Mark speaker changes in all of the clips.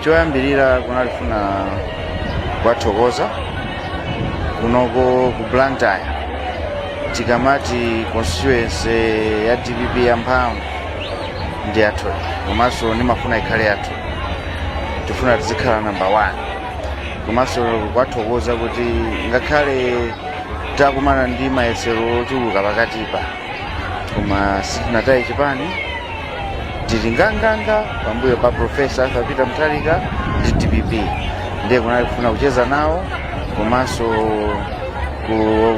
Speaker 1: Choyambirira kunalifuna kuwathokoza kunoko ku Blantyre. Tikamati constituency ya DPP yamphamvu ndi yathu, komanso ndimafuna ikhale yathu. Tifuna tizikhala number one. Komanso kuwathokoza kuti ngakhale takumana ndi mayesero ochuluka pakatipa, koma sitinataye chipani. Tili nganganga pambuyo pa Professor Arthur Peter Mutharika ndi DPP. Ndiye kunali kufuna kucheza nawo komanso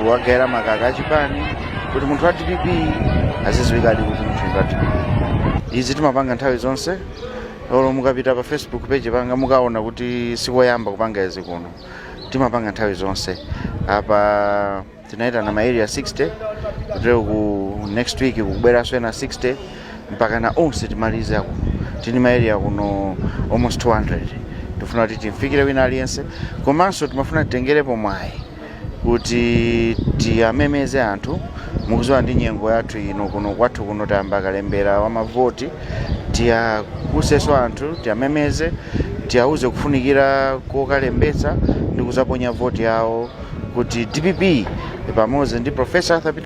Speaker 1: kuwagayira makaka achipani kuti munthu wa DPP azidziwikadi kuti munthu ndi wa DPP. Izi timapanga nthawi zonse. Olo mukapita pa Facebook page panga mukaona kuti sikoyamba kupanga izi kuno, timapanga nthawi zonse. Apa tinayitana ma area 60, kutero ku next week kukubweranso ena 60 mpaka na onse timalize. Kuno tini ma area kuno almost 200. Tifuna kuti timfikire wina aliyense, komanso timafuna titengerepo mwayi kuti tiyamemeze anthu. Mukuziwa ndi nyengo yathu ino kuno kwathu kuno tayamba kalembera wa mavoti. Tiyakusenso anthu, tiyamemeze, tiyauze kufunikira kokalembetsa ndi kuzaponya voti yawo kuti DPP pamodzi ndi Professor Arthur Peter.